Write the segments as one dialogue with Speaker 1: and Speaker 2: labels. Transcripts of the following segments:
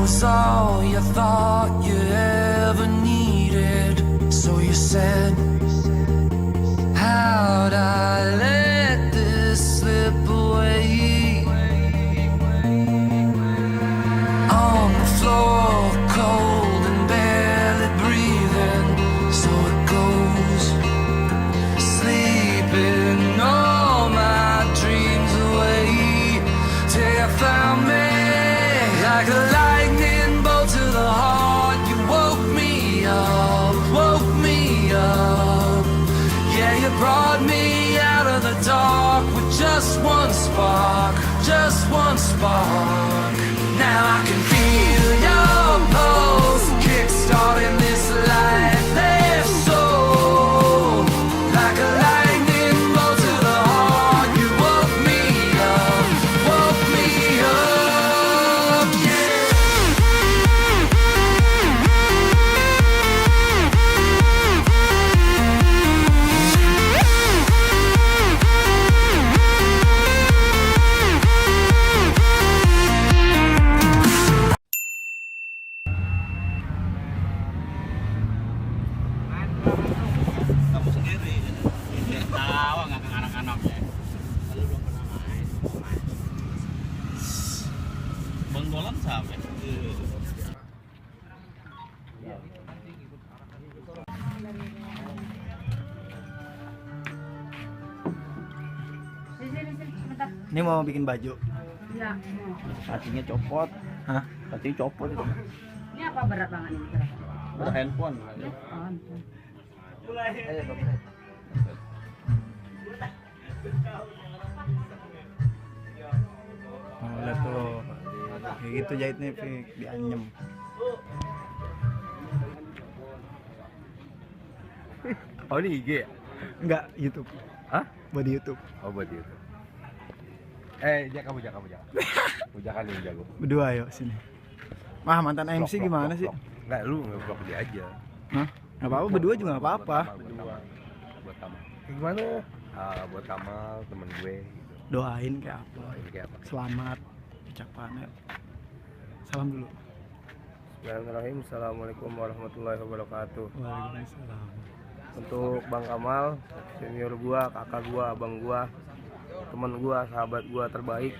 Speaker 1: was all you thought you ever needed. So you said, how'd I let this slip away? On the floor, cold and barely breathing. So it goes, sleeping all my dreams away. Till you found me like a lightning bolt to the heart. You woke me up, woke me up. Yeah, you brought me out of the dark with just one spark, just one spark. Now I can feel your pulse kickstarting this lifeless soul. Like a lightning bolt to the heart. You woke me up, woke me up, yeah.
Speaker 2: Kamu sendiri ya tahu nggak ke anak-anaknya lalu belum pernah main benggolan sampai
Speaker 3: Ini mau bikin baju.
Speaker 4: Iya.
Speaker 2: kakinya copot.
Speaker 3: Hah?
Speaker 2: Kakinya copot itu
Speaker 4: Ini apa berat banget ini? Berat.
Speaker 2: udah handphone
Speaker 4: Oh,
Speaker 3: Oh, lihat tuh. Kayak gitu jahitnya, Fik, dianyem.
Speaker 5: Oh ini IG ya?
Speaker 3: Enggak, YouTube.
Speaker 5: Hah?
Speaker 3: Buat di YouTube.
Speaker 5: Oh buat itu. Kamu jangan. Pujakan yang jago.
Speaker 3: Berdua ayo sini. Wah, mantan MC
Speaker 5: Vlog,
Speaker 3: gimana
Speaker 5: vlog,
Speaker 3: sih?
Speaker 5: vlog. Enggak, lu nge-vlog dia aja.
Speaker 3: Hah? Enggak apa-apa, berdua juga enggak apa-apa.
Speaker 5: Buat Kamal. Kayak gimana? Buat Kamal, temen gue gitu.
Speaker 3: Doain kayak apa?
Speaker 5: Ini kayak apa?
Speaker 3: Selamat ucapannya. Salam dulu.
Speaker 6: Bismillahirrahmanirrahim. Assalamualaikum warahmatullahi wabarakatuh.
Speaker 3: Waalaikumsalam.
Speaker 6: Untuk Bang Kamal, senior gua, kakak gua, abang gua, teman gua, sahabat gua terbaik.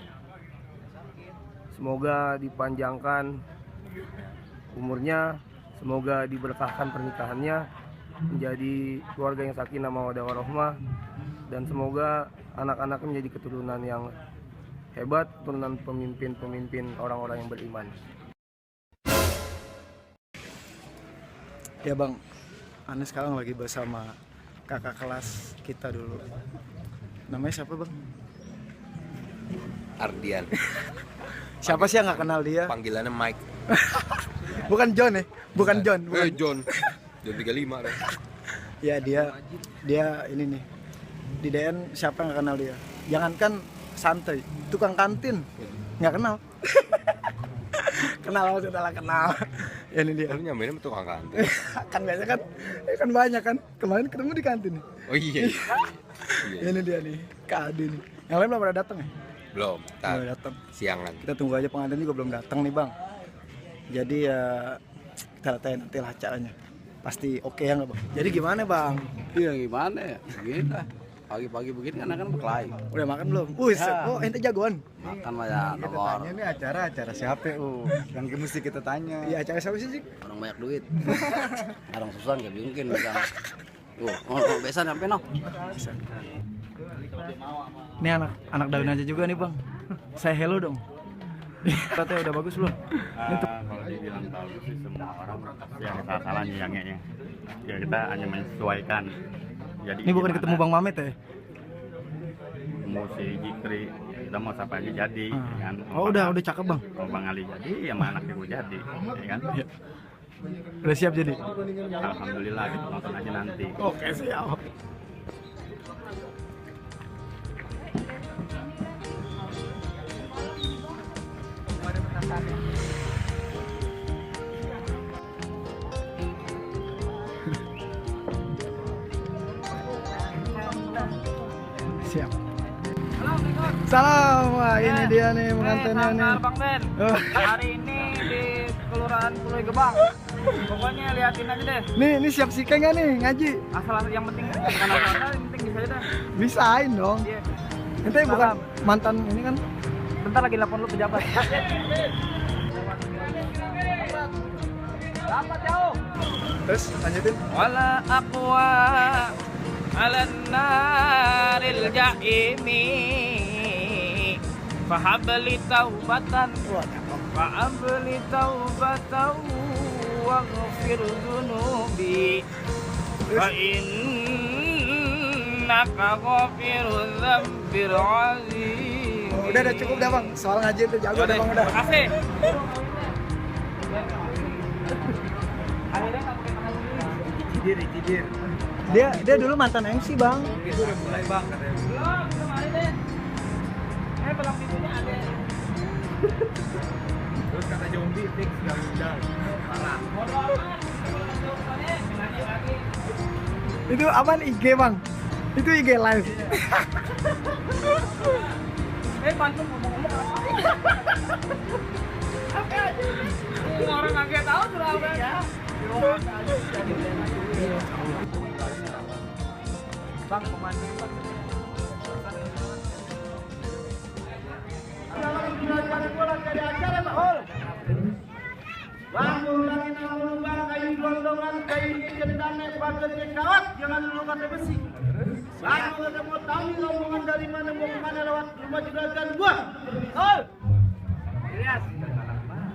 Speaker 6: Semoga dipanjangkan umurnya, semoga diberkahkan pernikahannya, menjadi keluarga yang sakinah mawaddah warahmah, dan semoga anak-anaknya menjadi keturunan yang hebat, keturunan pemimpin-pemimpin orang-orang yang beriman.
Speaker 3: Ya Bang, Ane sekarang lagi bersama kakak kelas kita dulu. Namanya siapa Bang?
Speaker 5: Ardian.
Speaker 3: Siapa sih yang nggak kenal dia?
Speaker 5: Panggilannya Mike.
Speaker 3: Bukan John ya? Bukan John. Bukan.
Speaker 5: John. John 35 deh.
Speaker 3: Ya dia ini nih. Di DN siapa yang nggak kenal dia? Jangankan santai, tukang kantin nggak kenal. Kenal sudah lah kenal. Ya ini dia.
Speaker 5: Lu nyamain sama tukang kantin.
Speaker 3: Kan biasa kan banyak kan. Kemarin ketemu di kantin nih.
Speaker 5: Oh iya.
Speaker 3: Ya, ini dia nih, Kak Adi nih. Yang lain belum pada datang ya?
Speaker 5: Belum.
Speaker 3: Belum datang.
Speaker 5: Siangan.
Speaker 3: Kita tunggu aja, pengantin juga belum datang nih Bang. Jadi ya kita lihat nanti lah acaranya. Pasti oke ya nggak Bang? Jadi gimana Bang?
Speaker 2: iya gimana ya begini lah pagi-pagi begini kan berkelahi
Speaker 3: Udah makan belum? Oh ente jagoan.
Speaker 2: makan lah ya
Speaker 7: Kita
Speaker 2: telur
Speaker 7: tanya nih acara siapa yang mesti kita tanya.
Speaker 3: Iya acara siapa sih? Cik?
Speaker 2: orang banyak duit orang susah nggak mungkin bisa besan sampai no
Speaker 3: Ini anak daun aja juga nih Bang. Saya hello dong. Katanya udah bagus belum?
Speaker 8: Kalau dibilang bagus sih semua orang yang salah nyangnya ya kita hanya menyesuaikan. Jadi
Speaker 3: Ini bukan ketemu Bang Mamet ya?
Speaker 8: mau si Jikri kita mau siapa aja jadi ya kan.
Speaker 3: Oh udah cakep Bang.
Speaker 8: Kalau Bang Ali jadi ya sama anak ibu jadi ya kan.
Speaker 3: Ya. Udah siap jadi?
Speaker 8: Alhamdulillah kita nonton aja nanti.
Speaker 3: Oke siap. Siap. Salam, wah ini dia nih pengantinnya nih.
Speaker 9: Bang Ben.
Speaker 3: Oh.
Speaker 9: Hari ini di
Speaker 2: Kelurahan Pulau Gebang. Pokoknya liatin aja deh.
Speaker 3: Nih siap sike nggak nih ngaji?
Speaker 2: Asal yang penting bukan asal, yang penting bisa aja dah.
Speaker 3: Bisain dong.
Speaker 2: Iya.
Speaker 3: Ente bukan mantan ini kan?
Speaker 2: Bentar lagi telepon lu pejabat. Dapat jauh.
Speaker 3: Terus lanjutin.
Speaker 2: Wala aqwa 'alan naril ja'imi fahabli taubatan fahabli taubatan waghfir dhunubi fa innaka ghafirudz dzambil 'azim.
Speaker 3: Udah cukup dah bang. Soal ngaji itu jago dah bang udah.
Speaker 2: Makasih.
Speaker 7: Cidir.
Speaker 3: Dia dulu mantan MC bang.
Speaker 7: Itu udah mulai bang katanya.
Speaker 2: Belum ada deh. Belum pintunya ada.
Speaker 7: Terus kata zombie fix gak udah. Parah.
Speaker 3: Itu apaan IG bang? Itu IG live.
Speaker 2: Bantu ngomong-ngomong apa aja. Orang kaget tahu sudah apa ya. Bang, pemandu bang.
Speaker 9: Bangun lagi namun bang kayu gelondongan kayu cendane pagar kawat jangan dulu kata besi. Bangun ada mau tahu nih rombongan dari mana mau kemana lewat rumah juragan gua.
Speaker 2: Ilyas.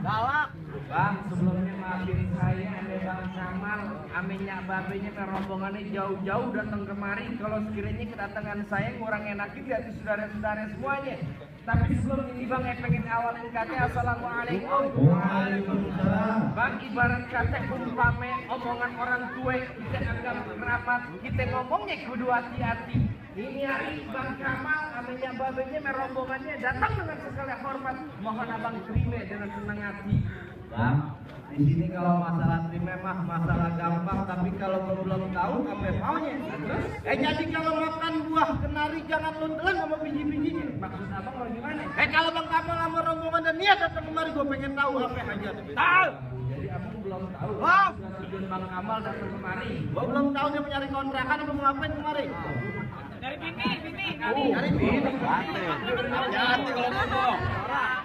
Speaker 2: Galak. Bang, sebelumnya maafin saya ada Bang Kamal, aminya babenya rombongannya jauh-jauh datang kemari. Kalau sekiranya kedatangan saya kurang enakin di hati saudara-saudara semuanya. Tapi sebelum ini Bang, pengen awalin kata assalamualaikum. Waalaikumsalam. Bang, ibarat kata umpame omongan orang tua kita anggap rapat, kita ngomongnya kudu hati-hati. Ini hari Bang Kamal, aminya babenya rombongannya datang dengan segala hormat. Mohon abang terima dengan senang hati. Bang, di sini kalau masalah terima mah masalah gampang, tapi kalau belum tahu apa maunya.
Speaker 9: Jadi kalau makan buah kenari jangan lu telan sama biji-bijinya.
Speaker 2: Maksud abang kalau gimana?
Speaker 9: Kalau Bang Kamal sama rombongan dan niat datang kemari gua pengen tahu apa aja.
Speaker 2: Tahu. Jadi abang belum tahu.
Speaker 9: Wah,
Speaker 2: Tujuan Bang Kamal datang kemari.
Speaker 9: gua belum tahu dia mau nyari kontrakan apa mau ngapain kemari.
Speaker 2: Dari bini.
Speaker 9: Nyari bini. Hati-hati kalau ngomong.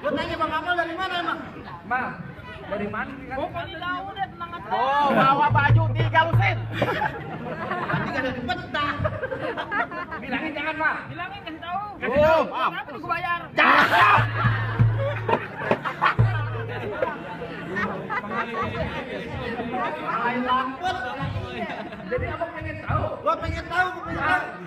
Speaker 9: Gua tanya Bang Kamal dari mana emang?
Speaker 2: Bang, dari mana? Pokoknya tahu deh tenang aja.
Speaker 9: Oh, bawa baju 3 lusin. Nanti gak ada di peta.
Speaker 2: Bilangin jangan, Bang. Bilangin kasih tahu.
Speaker 9: Oh, maaf.
Speaker 2: Kenapa gue bayar?
Speaker 9: Jangan. Main lampet.
Speaker 2: Jadi abang pengen tahu.
Speaker 9: Gua pengen tahu.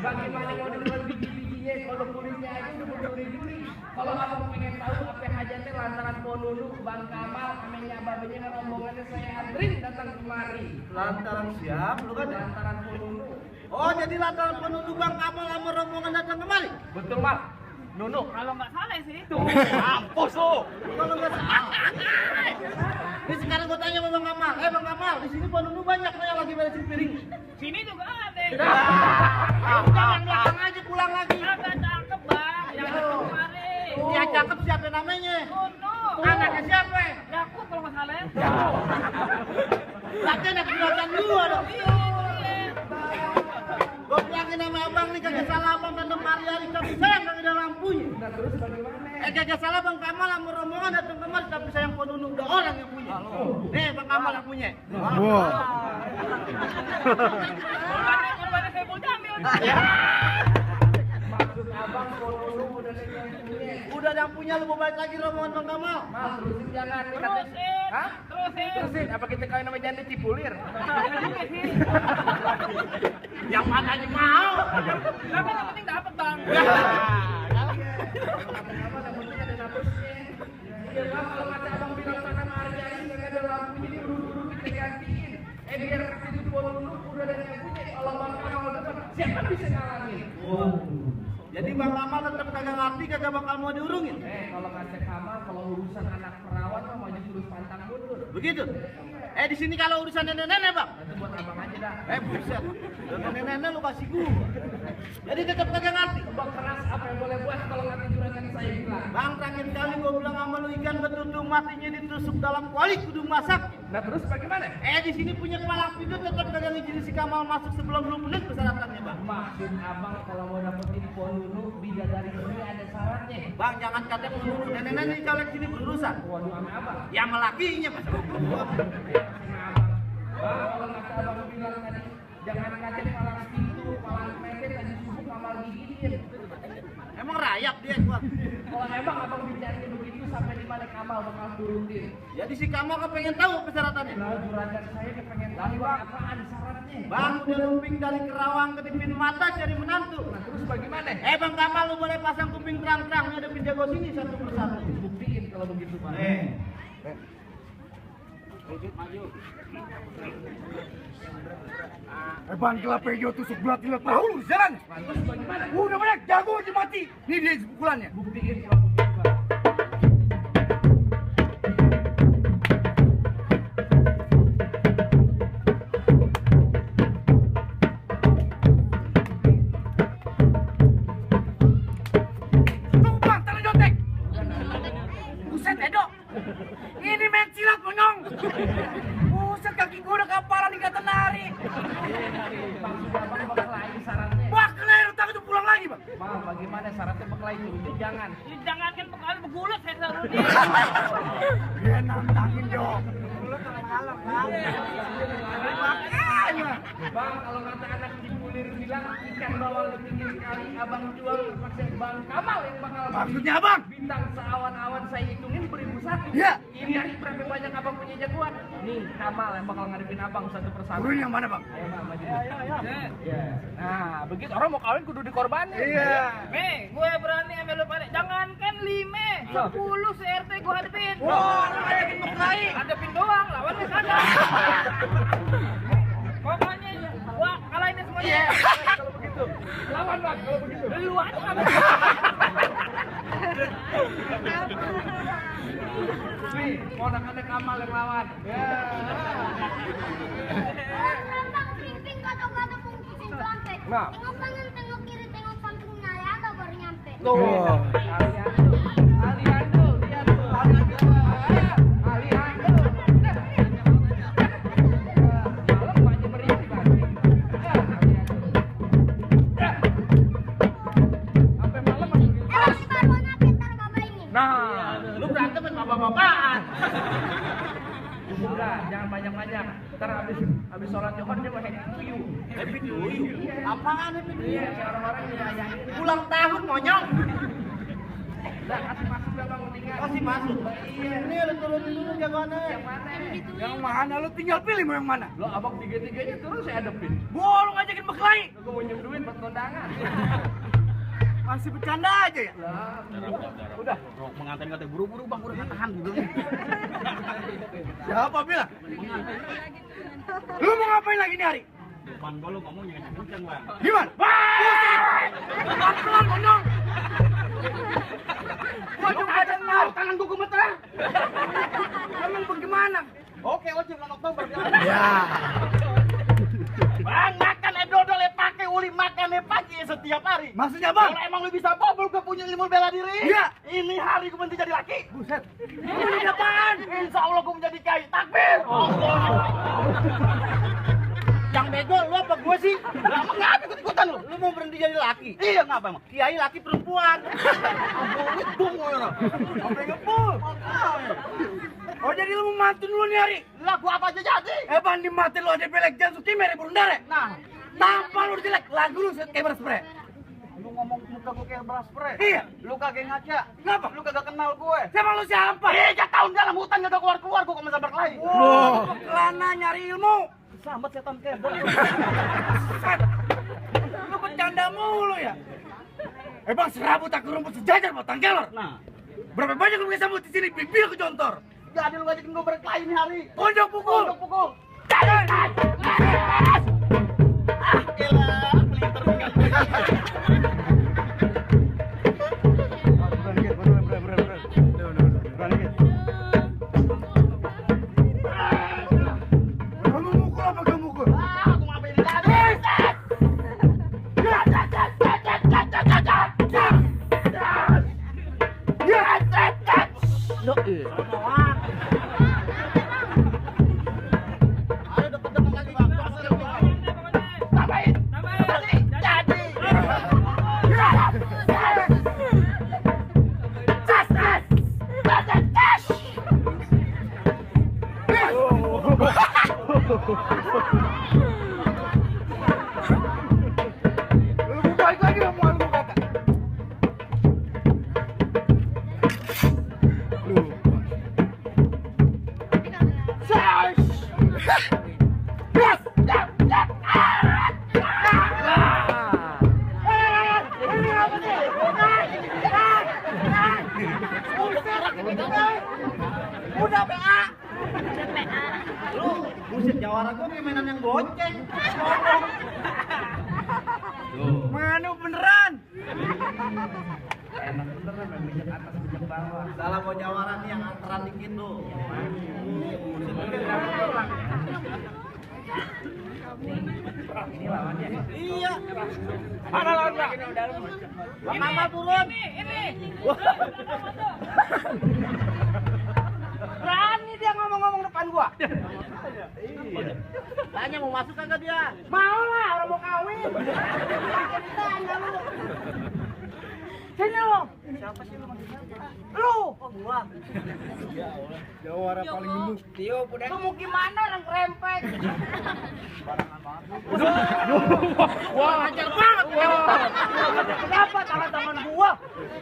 Speaker 2: Bagaimana model biji-bijinya, kalau kulitnya aja udah berduri-duri. Kalau abang pengen tahu apa hajatnya lantaran mau nunduk Bang Kamal, aminya babenya rombongannya saya antrin datang kemari.
Speaker 9: Lantaran siap, lu kan?
Speaker 2: Lantaran mau nunduk.
Speaker 9: Oh, jadi lantaran penuduh Bang Kamal sama rombongan datang kemari?
Speaker 2: Betul, Bang. Nunduk. Kalau nggak salah sih.
Speaker 9: Mampus lu. Kalau nggak salah. Ini sekarang gua tanya sama Bang Kamal. Bang Kamal, di sini penuduh banyak nih yang lagi beresin piring.
Speaker 2: Sini juga ada.
Speaker 9: Jangan belakang aja pulang lagi.
Speaker 2: Agak cakep, Bang. Yang kemari.
Speaker 9: Yang cakep siapa namanya?
Speaker 2: Nunduk.
Speaker 9: Anaknya siapa?
Speaker 2: Yakub kalau nggak salah ya.
Speaker 9: Lagi anak juragan gua dong. Gua bilangin sama abang nih kagak salah abang dan hari-hari tapi sayang kagak ada lampunya.
Speaker 2: Terus bagaimana?
Speaker 9: Kagak salah Bang Kamal sama rombongan datang kemari tapi sayang penuduh udah orang yang punya. Nih Bang Kamal yang punya.
Speaker 3: Wow.
Speaker 2: Korbannya saya mau jamil. Maksud abang penuduh udah yang punya.
Speaker 9: Udah yang punya lu mau balik lagi rombongan Bang Kamal.
Speaker 2: Mas, terusin jangan terusin. Hah? Terusin. Apa kita kawin sama janda cipulir?
Speaker 9: Yang mana aja mau.
Speaker 2: Kenapa yang penting dapat, Bang? Iya, Bang, kalau kata abang bilang tanam hari-hari nggak ada lampu jadi buru-buru kita gantiin. Biar itu penuduh udah ada yang punya. Kalau Bang Kamal dapat, siapa bisa ngalangin?
Speaker 9: Jadi Bang Kamal tetap kagak ngerti kagak bakal mau diurungin.
Speaker 2: Kalau kata Kamal, kalau urusan anak perawan mah maju terus pantang mundur.
Speaker 9: Begitu. Di sini kalau urusan nenek-nenek Bang.
Speaker 2: Itu buat abang aja dah.
Speaker 9: Buset. Nenek-nenek lu kasih gua. Jadi tetap kagak ngerti.
Speaker 2: Bang keras apa yang boleh buat kalau ngerti juragan saya saya bilang.
Speaker 9: Bang, terakhir kali gua bilang sama lu ikan betutu matinya ditusuk dalam kuali kudu masak.
Speaker 2: Nah terus bagaimana?
Speaker 9: Di sini punya kepala pintu tetap kagak ngizinin si Kamal masuk sebelum 20 menit persyaratannya, Bang.
Speaker 2: Maksud abang kalau mau dapetin ponunu bidadari ini ada syaratnya.
Speaker 9: Bang, jangan kata peluru. Nenek-nenek di caleg sini berurusan.
Speaker 2: Waduh, sama abang.
Speaker 9: Ya sama lakinya, Mas.
Speaker 2: Bang, kalau kata abang bilang tadi, jangan ngajak palang pintu, palang mepet, tadi subuh kamal diginiin.
Speaker 9: Emang rayap dia gua.
Speaker 2: Kalau emang abang bicaranya begitu sampai di mana kamal bakal turutin.
Speaker 9: Ya di si Kamal kan pengen tahu persyaratannya.
Speaker 2: Nah, juragan saya dia pengen tahu apaan syaratnya.
Speaker 9: Bang, udah lumping dari Kerawang ke Dipin Mata cari menantu.
Speaker 2: Nah, terus bagaimana?
Speaker 9: Bang Kamal, lu boleh pasang kuping terang-terang ngadepin jago sini satu persatu.
Speaker 2: Buktiin kalau begitu, Bang.
Speaker 7: Bang, kelapa hijau tusuk belat lihat tahu lu jalan.
Speaker 2: Terus bagaimana?
Speaker 7: Udah banyak jago aja mati. Nih dia pukulannya.
Speaker 2: Buktiin kalau begitu, Bang.
Speaker 7: Tunggu bang, tangan jontek. Buset Edo. Ini main silat monyong. Buset kaki gua udah kapalan nih kata nari.
Speaker 2: Bang, sudah abang bekelain syaratnya.
Speaker 7: Wah kalian utang itu pulang lagi bang.
Speaker 2: Bang, bagaimana syaratnya bekelain itu? Jangan.
Speaker 4: Jangan kan bekal begulat saya selalu dia.
Speaker 7: Dia nantangin dong. Makanya.
Speaker 2: Bang, kalau kata anak dipulir bilang ikan bawal lebih tinggi sekali, abang jual terpaksa Bang Kamal yang bakal
Speaker 7: Maksudnya abang?
Speaker 2: bintang seawan-awan saya hitungin 1001.
Speaker 7: Iya.
Speaker 2: Ini dari berapa banyak abang punya jagoan? Nih, Kamal yang bakal ngadepin abang satu persatu.
Speaker 7: Turun yang mana bang?
Speaker 2: Ayo, Bang, maju. Iya. Nah, begitu orang mau kawin kudu dikorbanin.
Speaker 7: Iya.
Speaker 4: Nih, gue berani ambil lu pada. Jangankan 5, 10 CRT gue hadepin.
Speaker 7: Wah, lu ngajakin berkelahi.
Speaker 4: Hadepin doang, lawannya sadar. Pokoknya gua kalahin semuanya.
Speaker 2: Kalau begitu. Lawan, Bang, kalau begitu.
Speaker 4: Lu aja kan.
Speaker 2: Nih, mau ada Kamal yang lawan. Ya.
Speaker 10: Rambang pimpin kata-kata bungkusin dompet.
Speaker 2: Nah.
Speaker 10: Tengok kanan, tengok kiri, tengok samping nyala baru nyampe.
Speaker 2: Tuh. Aliando, lihat tuh. Aliando. Malam banyak merintih, Bang. Sampai malam masih gitu.
Speaker 10: Si Barbona pintar bapak ini.
Speaker 2: Nah,
Speaker 9: Lu berantem sama bapak-bapakan.
Speaker 2: udah jangan banyak-banyak. Ntar habis sholat Jumat dia mau happy to you.
Speaker 9: Happy to you? Apaan happy to you?
Speaker 2: Iya, si orang-orang dirayain.
Speaker 9: Ulang tahun monyong.
Speaker 2: Udah kasih masuk ya Bang, mendingan.
Speaker 9: Kasih masuk.
Speaker 2: Iya.
Speaker 9: Ini lu turunin dulu jagoannya.
Speaker 2: Yang mana?
Speaker 7: Yang mana lu tinggal pilih mau yang mana?
Speaker 2: Lo abang tiga-tiganya turun saya hadapin.
Speaker 7: Gua lu ngajakin berkelahi.
Speaker 2: Lo gue minjem duit buat kondangan.
Speaker 7: Masih bercanda aja ya?
Speaker 2: Lah, udah.
Speaker 8: Mengantin kata buru-buru bang, udah tahan gitu.
Speaker 7: Siapa bilang? Lu mau ngapain lagi nih hari?
Speaker 8: Depan gua lu ngomong jangan kenceng bang.
Speaker 7: Gimana? Buset! Pelan-pelan monyong. Gua juga ada tahu tangan gua gemeter. Emang bagaimana?
Speaker 9: Oke, ojek bulan Oktober.
Speaker 7: Ya.
Speaker 9: Bang, makan dodol pakai uli makan pagi setiap hari.
Speaker 7: Maksudnya bang?
Speaker 9: Kalau emang lu bisa bobol gua punya ilmu bela diri.
Speaker 7: Iya.
Speaker 9: Ini hari gua mesti jadi laki.
Speaker 7: Buset. Ini apaan?
Speaker 9: Insya Allah gua menjadi kiai. Takbir. Yang bego lu apa gua sih? Lah ngapa ikut-ikutan lu? Lu mau berhenti jadi laki? Iya, ngapa emang? Kiai laki perempuan. Untung lu. Sampai ngepul.
Speaker 7: Oh jadi lu mau mati dulu nih hari?
Speaker 9: Lah gua apa aja jadi?
Speaker 7: Bang di mati lu ada pelek jangan suki mere burundare.
Speaker 9: Nah,
Speaker 7: Tampang lu jelek, lagu lu kayak berspray.
Speaker 9: lu ngomong muka gua kayak beras spray.
Speaker 7: Iya.
Speaker 9: Lu kagak ngaca.
Speaker 7: Kenapa?
Speaker 9: Lu kagak kenal gue.
Speaker 7: Siapa lu siapa?
Speaker 9: 3 tahun dalam hutan gak keluar-keluar gua kok masa berkelahi.
Speaker 7: Wow, kelana nyari ilmu.
Speaker 9: Sambat setan kebon.
Speaker 7: Lu bercanda mulu ya? Bang serabut aku rumput sejajar batang kelor.
Speaker 9: Nah,
Speaker 7: Berapa banyak lu bisa sambut di sini bibir ke jontor?
Speaker 9: jadi lu ngajakin gua berkelahi nih hari.
Speaker 7: Pojok pukul.
Speaker 9: Pukul. Ah, elah, pelintir tinggal.
Speaker 7: Kamu mukul apa kamu mukul?
Speaker 9: Ah, aku ngapain tadi?
Speaker 7: Balik lagi omongan gua kata.
Speaker 9: Udah PA. Lu buset jawara gua kayak mainan yang goceng. Mana beneran?
Speaker 2: Enak beneran main bijak atas bijak bawah.
Speaker 9: Salah mau jawara nih yang anteran dikit tuh.
Speaker 2: Ini lawannya.
Speaker 9: Iya.
Speaker 7: Mana lawan Bang?
Speaker 9: Nama turun.
Speaker 4: Ini.
Speaker 7: Berani dia ngomong-ngomong depan gua.
Speaker 9: Tanya mau masuk kagak dia?
Speaker 7: Mau lah, orang mau kawin. Tanya lu. Sini lu.
Speaker 9: Siapa sih lu maksudnya?
Speaker 7: Lu.
Speaker 9: Oh gua.
Speaker 3: Jawara paling gemuk.
Speaker 2: Tio udah.
Speaker 7: Lu mau gimana orang krempek?
Speaker 9: Wah, ajar banget.
Speaker 7: Kenapa tangan-tangan gua?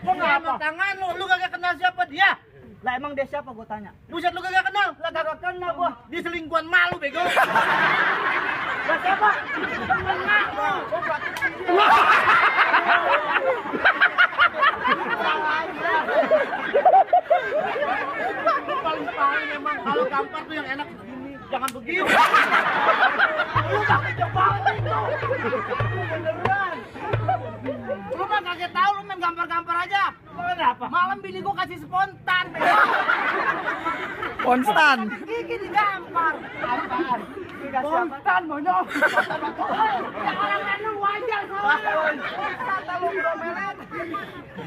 Speaker 7: Kok ngapa?
Speaker 9: Tangan lu kagak kenal siapa dia?
Speaker 7: Lah emang dia siapa gua tanya?
Speaker 9: Buset lu kagak kenal?
Speaker 7: Lah kagak kenal gua.
Speaker 9: Dia selingkuhan malu bego.
Speaker 7: Lah siapa? Enggak gua.
Speaker 9: Paling memang kalau gampar tuh yang enak begini, jangan begini.
Speaker 7: Lu pakai banget itu. Beneran. Lu mah kaget tahu lu main gampar-gampar aja. Kenapa? Malam bini gua kasih spontan.
Speaker 3: Konstan.
Speaker 7: Gigi digampar. Apaan? Spontan monyok. Ya orang nenung wajar soalnya. Kata lu udah melet.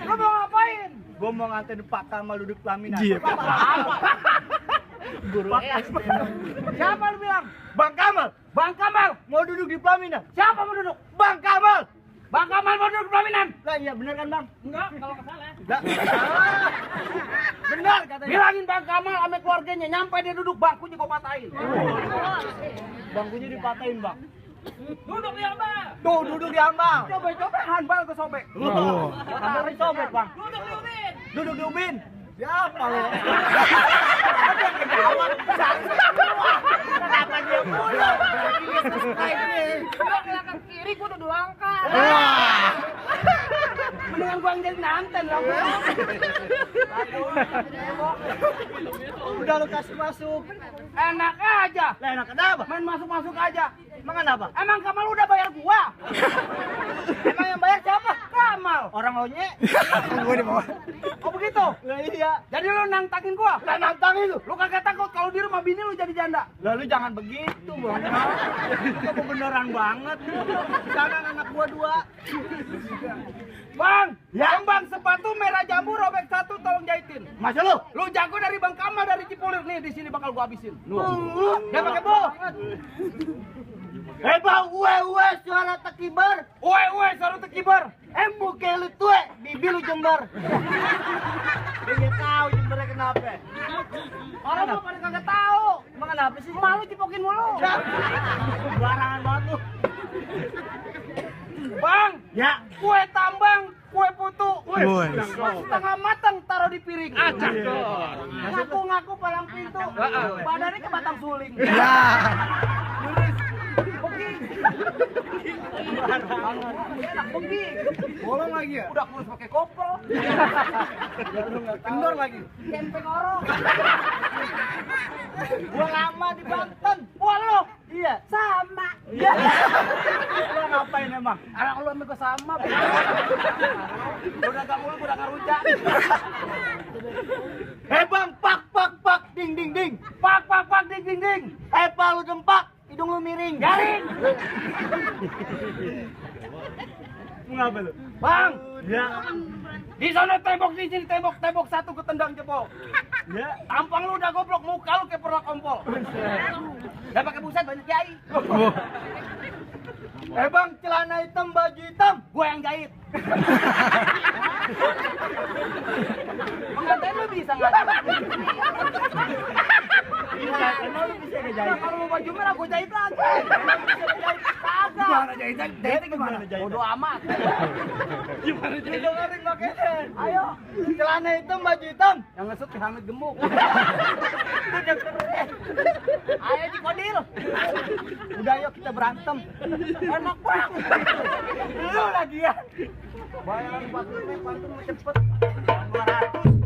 Speaker 7: Lu mau ngapain?
Speaker 9: Gua mau nganterin Pak Kamal duduk pelaminan.
Speaker 3: Iya.
Speaker 9: Guru SD.
Speaker 7: Siapa lu bilang?
Speaker 9: Bang Kamal
Speaker 7: Bang Kamal.
Speaker 9: mau duduk di pelaminan.
Speaker 7: Siapa mau duduk?
Speaker 9: Bang Kamal.
Speaker 7: Bang Kamal mau duduk pelaminan?
Speaker 9: Lah iya bener kan Bang?
Speaker 4: Enggak, kalau kesalah.
Speaker 7: Benar katanya. Bilangin Bang Kamal sama keluarganya nyampe dia duduk bangkunya gua patahin.
Speaker 9: Bangkunya dipatahin Bang.
Speaker 4: Duduk di ambang.
Speaker 9: Tuh duduk di ambang.
Speaker 7: Coba handbal ke sobek.
Speaker 9: Kamar disobek Bang.
Speaker 4: Duduk di ubin.
Speaker 9: Duduk di ubin. Ya apa lo? Kenapa dia mulu?
Speaker 4: Duduk belakang kiri, gua duduk angka.
Speaker 7: Mendingan gua yang jadi nanten lah.
Speaker 9: Udah lu kasih masuk.
Speaker 7: Enak aja.
Speaker 9: Lah enak kenapa?
Speaker 7: Main masuk-masuk aja.
Speaker 9: Emang kenapa?
Speaker 7: Emang Kamal udah bayar gua?
Speaker 9: Emang yang bayar siapa?
Speaker 7: Kamal.
Speaker 9: Orang onye.
Speaker 3: Gua di bawah.
Speaker 7: Oh begitu?
Speaker 9: Lah iya.
Speaker 7: Jadi lu nantangin gua?
Speaker 9: Lah nantangin lu.
Speaker 7: Lu kagak takut kalau di rumah bini lu jadi janda?
Speaker 9: Lalu jangan begitu, Bang. Itu beneran banget. Jangan anak gua 2.
Speaker 7: Bang,
Speaker 9: Ya.
Speaker 7: Bang sepatu merah jambu robek 1 tolong jahitin.
Speaker 9: Masa lu?
Speaker 7: Lu jago dari Bang Kamal dari Cipulir nih, di sini bakal gua habisin. Dia pakai bo.
Speaker 9: Bang, uwe suara tekibar.
Speaker 7: Uwe, suara tekibar.
Speaker 9: Embu kelu tue, bibi lu jembar. Dia tahu jembarnya kenapa.
Speaker 7: Orang mah pada kagak tahu.
Speaker 9: Emang kenapa sih?
Speaker 7: Malu cipokin mulu.
Speaker 9: Barangan banget lu.
Speaker 7: Bang,
Speaker 9: Ya.
Speaker 7: kue tambang, kue putu.
Speaker 3: Woi.
Speaker 7: Setengah matang taruh di piring. Ngaku-ngaku palang pintu. Badannya ke batang suling.
Speaker 3: Ya.
Speaker 7: Enak pergi.
Speaker 3: Bolong lagi ya?
Speaker 7: Udah kurus pakai kopel.
Speaker 3: Kendor lagi.
Speaker 7: Kempeng orok.
Speaker 9: Gua lama di Banten.
Speaker 7: Wah lo,
Speaker 9: Iya.
Speaker 7: sama.
Speaker 9: Iya. Lu ngapain emang?
Speaker 7: Anak lu sama gue sama. Gua udah gak mulu, gua udah gak rujak.
Speaker 9: Bang, pak, ding.
Speaker 7: Pak, ding.
Speaker 9: Pak lu dempak, hidung lu miring.
Speaker 7: Garing.
Speaker 9: Ngapa lu?
Speaker 7: Bang,
Speaker 9: Ya.
Speaker 7: di sana tembok, di sini tembok 1 gue tendang jempol.
Speaker 9: Ya.
Speaker 7: Tampang lu udah goblok, muka lu kayak pernak kompol. Udah pakai buset banyak kiai.
Speaker 9: Bang, celana hitam, baju hitam.
Speaker 7: Gua yang jahit. Pengantin lu bisa nggak?
Speaker 9: Emang lu bisa ngejahit?
Speaker 7: Kalau mau baju merah gua jahit lagi. Kagak. Jahitnya gimana? Bodo amat.
Speaker 2: Gimana jadi?
Speaker 7: Dengerin makanya. Ayo, celana hitam, baju hitam. Yang ngesut ke Hamid gemuk. Udah keren. Ayo Cikodil. Udah yuk kita berantem. Enak banget. Lu lagi ya. Bayaran 45 pantun cepet. 200.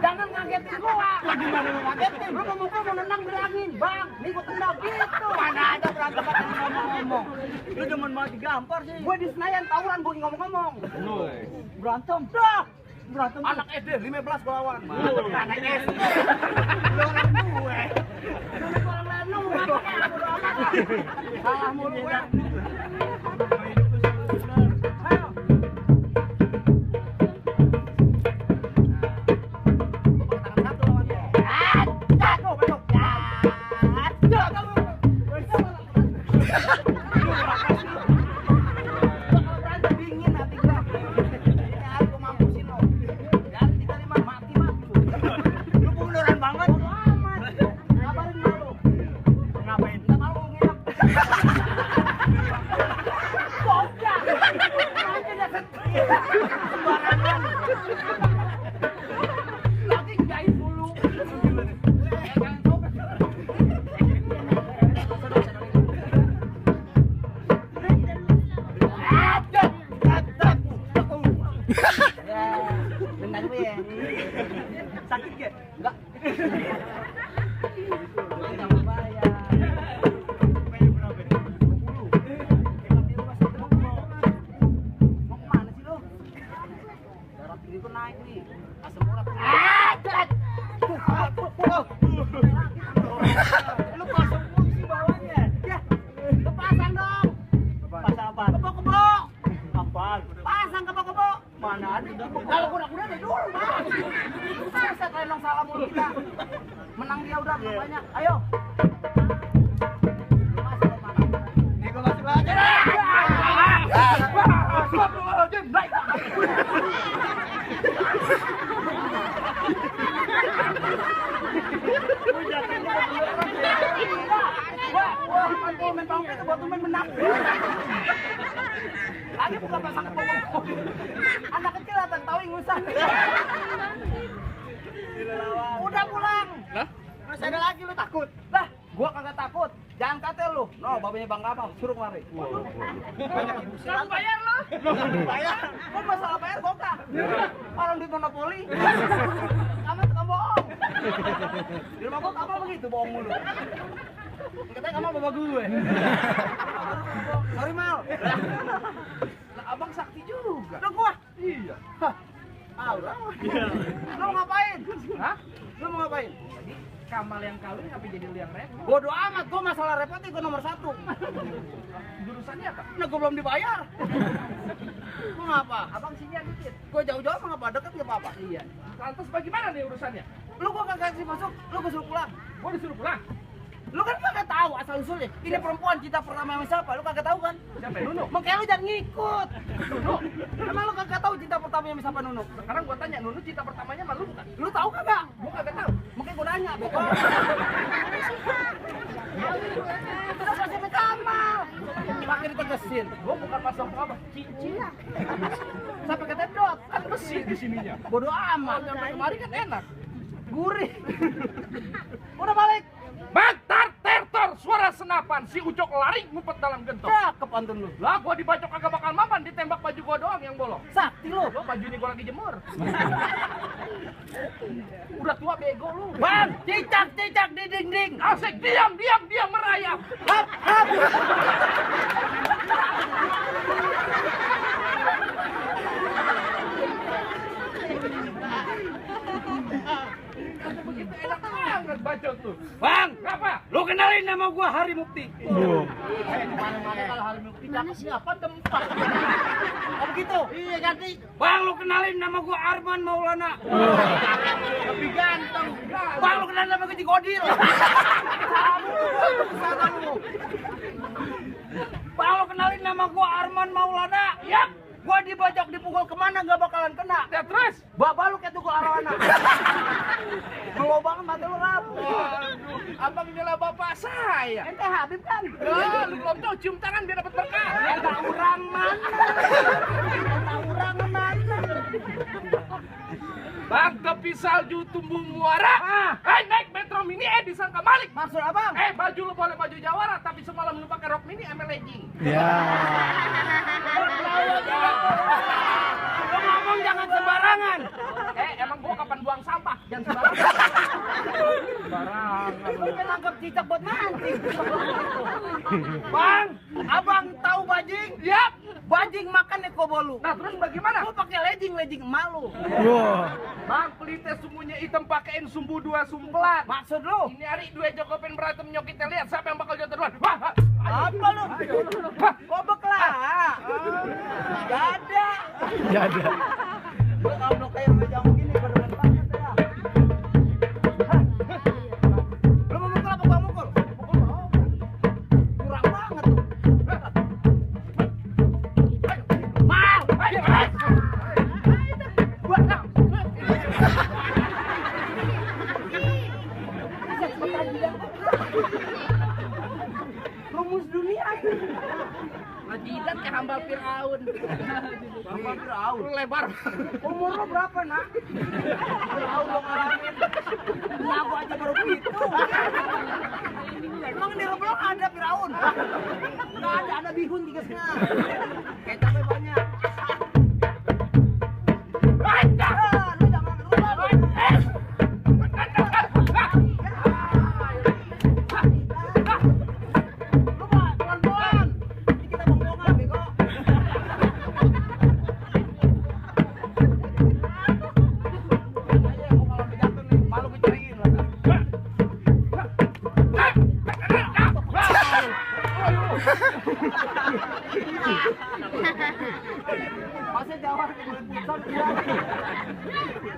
Speaker 7: Jangan ngagetin gua. Lagi mana lu ngagetin? Lu mau nendang bilangin, Bang, nih gua tendang gitu. Mana ada berantem pakai ngomong-ngomong. Lu demen banget digampar sih. Gua di Senayan tawuran gua ngomong-ngomong. Berantem. Dah. Berantem anak SD 15 gua lawan. Anak SD. Lu orang gue. Lu orang lalu. Salah mulu gue. Ayo. Sakit gak? Enggak. Mau kemana sih lu? Darah tinggi tuh naik nih. Asam urat. Lu pasang pulsi bawahnya. Ya. Pasang dong. Pasang apa? Kebo-kebo. Apaan? Pasang kebo-kebo. Mana ada? Kalau kuda-kuda deh dulu, Bang. Masa kalian salah mulu kita. Menang dia udah banyak. Ayo. Nih gua masuk lagi. Astagfirullahaladzim. Baik. Wah, main pangkat buat main menang. Lagi bukan pasang kebo-kebo. Anak kecil datang tahu ngusah. Udah pulang. Lah? Masih ada lagi lu takut? Lah, gua kagak takut. Jangan katel lu. No, babanya Bang Gamal suruh kemari.
Speaker 4: Jangan bayar lo.
Speaker 7: Bayar. Kan masalah bayar bokah. Orang di monopoli. Kamu tukang bohong. Di rumah gua Kamal begitu bohong mulu. Katanya Kamal bawa gue. Sorry Mal. Lah abang sakti juga. Lah gua. Iya. Hah. Allah. Lu mau ngapain? Hah? Lu mau ngapain?
Speaker 2: Jadi Kamal yang kawin tapi jadi lu yang repot.
Speaker 7: Bodo amat, gua masalah repotnya gua nomor 1.
Speaker 2: Jurusannya apa?
Speaker 7: Nah, gua belum dibayar. Gua ngapa?
Speaker 2: Abang sini dikit.
Speaker 7: Gua jauh-jauh mah ngapa deket ya apa?
Speaker 2: Iya. Lantas bagaimana nih urusannya?
Speaker 7: Lu gua kagak kasih masuk, lu gua suruh pulang.
Speaker 2: Gua disuruh pulang.
Speaker 7: Lu kan kagak tahu asal usulnya. Ini perempuan cinta pertama sama siapa? Lu kagak tahu kan?
Speaker 2: Siapa yang Nunu?
Speaker 7: Makanya lu jangan ngikut. Nunu. Emang lu kagak tahu cinta pertama sama siapa Nunu?
Speaker 2: Sekarang gua tanya, Nunu cinta pertamanya sama lu bukan?
Speaker 7: Lu tahu kagak?
Speaker 2: Gua kagak tahu.
Speaker 7: Makanya gua nanya, bego. Terus masih Kamal. Makin ditegesin.
Speaker 2: Gua bukan pasang apa? Cincin.
Speaker 7: Sampai ke tendot.
Speaker 2: Kan besi di sininya.
Speaker 7: Bodo amat.
Speaker 2: Sampai kemari kan enak.
Speaker 7: Gurih. Udah balik.
Speaker 2: Bentar, tertor, suara senapan. Si Ucok lari ngumpet dalam gentong.
Speaker 7: Cakep antun lu.
Speaker 2: Lah, gua dibacok kagak bakal mapan, ditembak baju gua doang yang bolong.
Speaker 7: Sakti lu.
Speaker 2: Gua baju ini gua lagi jemur. Udah tua bego lu.
Speaker 7: Bang, cicak di dinding.
Speaker 2: Asik, diam merayap.
Speaker 7: Hap, hap.
Speaker 2: Begitu enak banget bacot lu.
Speaker 7: Bang,
Speaker 2: Apa?
Speaker 7: lu kenalin nama gua Hari Mukti.
Speaker 2: Mana-mana kalau hari mukti cakep siapa tempat.
Speaker 7: Oh begitu? Iya ganti. Bang, lu kenalin nama gua Arman Maulana.
Speaker 2: Lebih ganteng.
Speaker 7: Bang, lu kenalin nama gua Cikodil. Bang, lu kenalin nama gua Arman Maulana.
Speaker 2: Yap.
Speaker 7: Gua dibajak dipukul kemana nggak bakalan kena.
Speaker 2: Ya terus?
Speaker 7: Babaluk ya tukul arwana. Ngelobangan mati lu rap.
Speaker 2: Waduh, abang nyela bapak saya.
Speaker 7: Ente Habib kan?
Speaker 2: Ya, lu belum tahu cium tangan biar dapat berkah.
Speaker 7: Ente urang mana? Ente urang mana?
Speaker 2: Bang, tepi salju tumbuh muara. Naik Metro Mini disangka Malik.
Speaker 7: Maksud abang?
Speaker 2: Baju lu boleh baju Jawara, tapi semalam lu pakai rok mini ML legging.
Speaker 3: Ya.
Speaker 7: Lu ngomong jangan sembarangan.
Speaker 2: Emang gua kapan buang sampah? Jangan sembarangan. Sembarangan.
Speaker 7: Lu nangkep cicak buat mancing. Bang, abang tahu bajing?
Speaker 2: Yap.
Speaker 7: Bajing makan eko bolu.
Speaker 2: Nah, terus bagaimana?
Speaker 7: Lu pakai legging emak lu.
Speaker 3: Wah.
Speaker 2: Bang, pelite sumbunya hitam pakein sumbu 2 sumpelan.
Speaker 7: Maksud lu?
Speaker 2: Ini hari 2 Jokopen berantem nyok kita lihat siapa yang bakal jatuh duluan. Wah,
Speaker 7: Apa lu? Kobek lah. Gak ada.
Speaker 3: Ya ada.
Speaker 7: Gua kalau kayak jam gini beneran banget ya. Lu mau mukul apa gua mukul? Kurang banget tuh. Mau. Rumus dunia.
Speaker 2: jidat kayak hambal Firaun.
Speaker 7: Hambal Firaun.
Speaker 2: Lu lebar.
Speaker 7: Umur lo berapa, Nak? Firaun lo ngalamin. Nah, gua aja baru begitu. Emang di Leblong ada Firaun? Nggak ada bihun tigasnya. Kecapnya banyak. Lu jangan masih jawab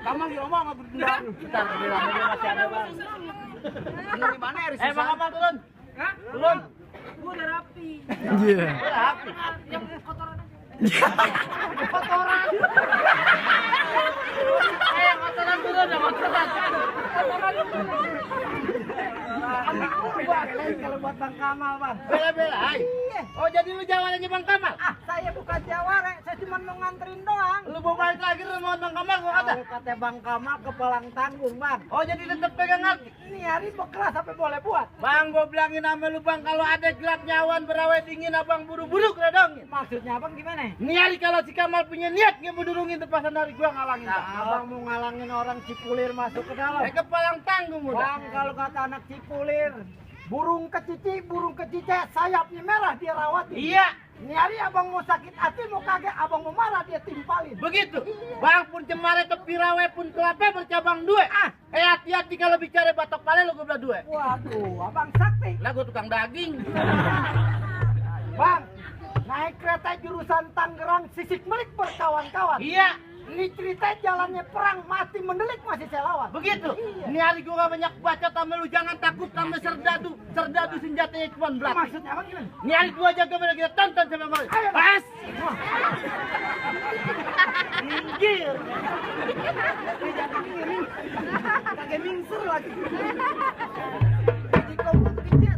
Speaker 7: kamu di rumah nggak berdendam. Kita masih ada bang. Turun di mana ya? Bang Kamal turun. Hah? Turun. Gua udah rapi.
Speaker 3: Iya.
Speaker 7: Udah rapi. Yang kotoran aja. Kotoran. Kotoran turun ya kotoran. Kalau buat Bang Kamal bang.
Speaker 9: Bela-belain. Oh jadi lu jawarannya Bang Kamal?
Speaker 7: Ah saya bukan jawara, saya cuma mau nganterin doang.
Speaker 9: Lu mau balik lagi rumah Bang Kamal gua kata?
Speaker 7: Kalau kata Bang Kamal kepalang tanggung bang.
Speaker 9: Oh jadi tetep pegang hati?
Speaker 7: Ini hari bekeras sampai boleh buat.
Speaker 9: Bang gua bilangin sama lu bang, kalau ada gelap nyawan berawet dingin abang buru-buru keredongin.
Speaker 7: Maksudnya abang gimana?
Speaker 9: Ini hari kalau si Kamal punya niat ngebudurungin tepasan hari gua ngalangin.
Speaker 7: Nah, abang mau ngalangin orang Cipulir masuk ke dalam.
Speaker 9: Kepalang tanggung udah.
Speaker 7: Bang kalau kata anak Cipulir, burung kecice, sayapnya merah dia rawati.
Speaker 9: Iya.
Speaker 7: Ini hari abang mau sakit hati, mau kaget, abang mau marah dia timpalin.
Speaker 9: Begitu. Bang pun cemare tepi rawe pun kelape bercabang dua. Hati-hati kalau bicara batok pale lu gua belah dua.
Speaker 7: Waduh, abang sakti.
Speaker 9: Lah gua tukang daging.
Speaker 7: Bang, naik kereta jurusan Tangerang Sisik Melik berkawan-kawan.
Speaker 9: Iya.
Speaker 7: Ini cerita jalannya perang mati mendelik masih saya lawan.
Speaker 9: Begitu.
Speaker 7: Iya.
Speaker 9: Ini hari gua gak banyak baca sama lu, jangan takut sama serdadu. Serdadu senjatanya cuma belakang.
Speaker 7: Maksudnya apa gimana?
Speaker 9: Ini hari gua jaga mana kita tonton sama mereka.
Speaker 7: Ayo, Bang.
Speaker 9: Pas. Minggir.
Speaker 7: Dia jangan ngiring. Pakai mingser lagi. Jadi kompet kecil.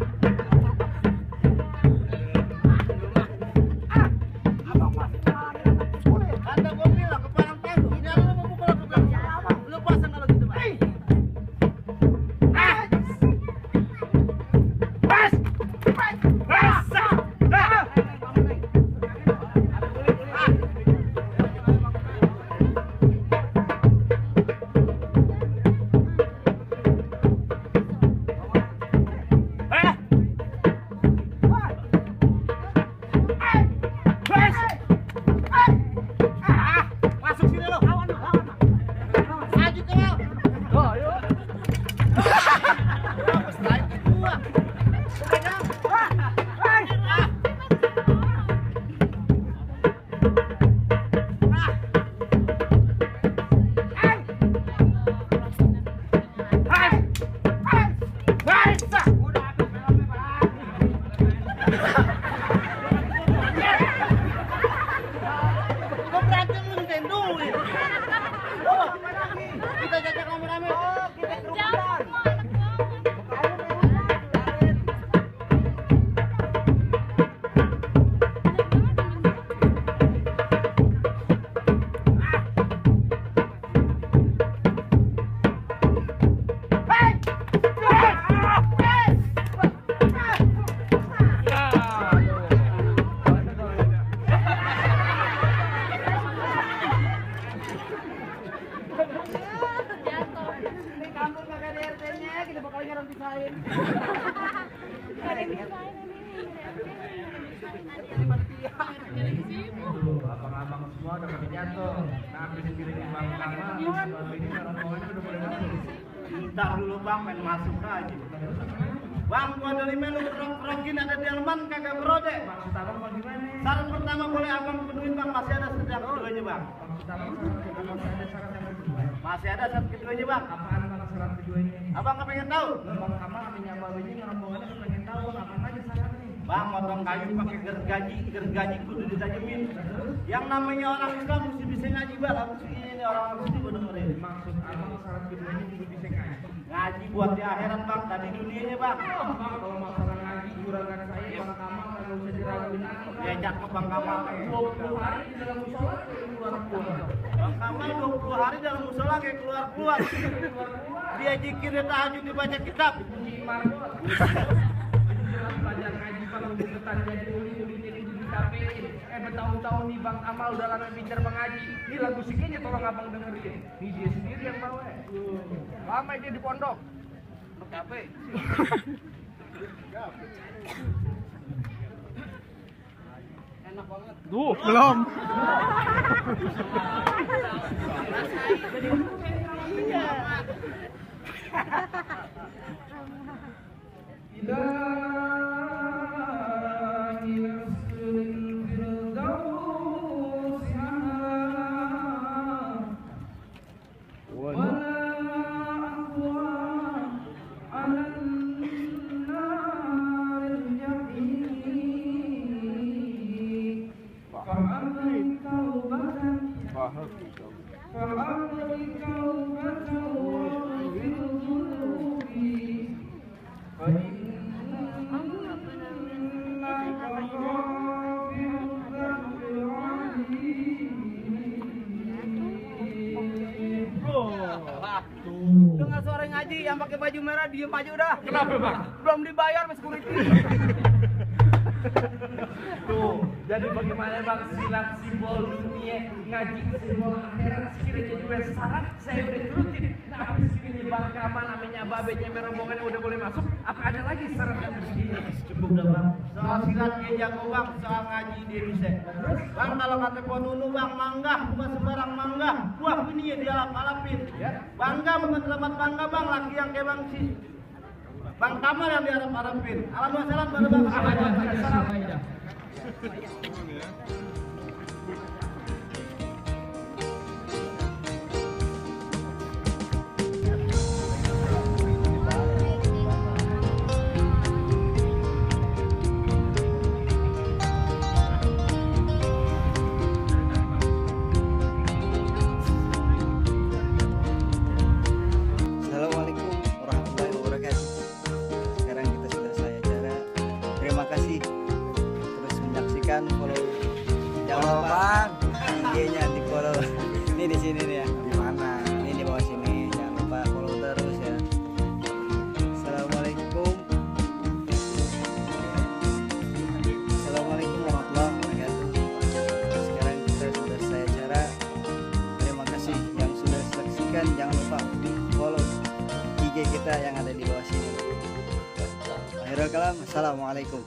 Speaker 7: Abang masih lari anak Cipulir.
Speaker 9: Kata gua bilang kepalang tanggung. Ini hari lu mau pukul aku bilang. Lu pasang kalau gitu bang.
Speaker 7: Bangku kagak ada RT-nya, kita bakal ngarang pisahin.
Speaker 2: Abang-abang semua udah pada jatuh. Nah, habis dikirim Bang Kamal, ini rombongannya udah mulai masuk.
Speaker 9: Bentar dulu bang, main masuk aja. Bang, gua dari melu rokin ada delman kagak berode.
Speaker 2: Maksud abang bagaimana?
Speaker 9: Saran pertama boleh abang penuhin bang, masih ada syarat keduanya bang.
Speaker 2: Maksud abang masih ada syarat yang kedua.
Speaker 9: Masih ada syarat keduanya bang.
Speaker 2: Apaan bang syarat keduanya?
Speaker 9: Abang nggak pengen tahu?
Speaker 2: Bang Kamal aminya babinya rombongannya pengen tahu bang apa aja syaratnya?
Speaker 9: Bang, motong kayu pakai gergaji kudu ditajemin. Yang namanya orang Islam mesti bisa ngaji bang, mesti ini orang mesti bener-bener.
Speaker 2: Maksud abang syarat keduanya juga bisa ngaji.
Speaker 9: Ngaji buat di akhirat bang, tadi dunianya bang.
Speaker 2: Bang, kalau masalah ngaji juragan saya Bang Kamal nggak usah diraguin lagi.
Speaker 9: Ya cakep bang Kamal.
Speaker 2: 20 hari di dalam musola keluar.
Speaker 9: Bang Kamal 20 hari dalam musola kayak keluar. Dia zikir, dia tahajud, dibaca kitab.
Speaker 2: Margot. Belajar ngaji bang, urutan jadi uli jadi ditapein. Bertahun-tahun nih Bang Kamal udah lama bicara mengaji. Ini lagu sikenya tolong abang dengerin. Ini dia sendiri yang bawa. Lama dia di pondok. Capek.
Speaker 9: Enak banget.
Speaker 3: Duh, belum.
Speaker 7: Dengar suara ngaji yang pakai baju merah diem aja udah.
Speaker 2: Kenapa bang?
Speaker 7: Belum dibayar sama security.
Speaker 2: Tuh, jadi bagaimana bang silat simbol dunia ngaji simbol akhirat sekiranya juga syarat saya udah turutin. Nah, habis ini Bang Kamal namanya babenya rombongan udah boleh masuk. Apa ada lagi syarat yang begini?
Speaker 9: Cukup dah bang. Soal silat dia jago bang, soal ngaji dia bisa. Bang kalau kata ponunu bang, manggah bukan sembarang manggah. Buah ini ya dia alapin. Bangga bukan selamat bangga bang, laki yang kayak bang si Bang Kamal yang diharap-harapin. Alhamdulillah pada bang.
Speaker 3: Assalamualaikum warahmatullahi wabarakatuh. Sekarang kita sudah selesai acara. Terima kasih terus menyaksikan. Follow, jangan lupa IG-nya di follow. Ini di sini nih ya. Di mana? Ini di bawah sini. Jangan lupa follow terus ya. Assalamualaikum. Assalamualaikum warahmatullahi wabarakatuh. Sekarang kita sudah selesai acara. Terima kasih yang sudah saksikan. Jangan lupa follow IG kita yang ada di bawah sini. Akhirul kalam, assalamualaikum.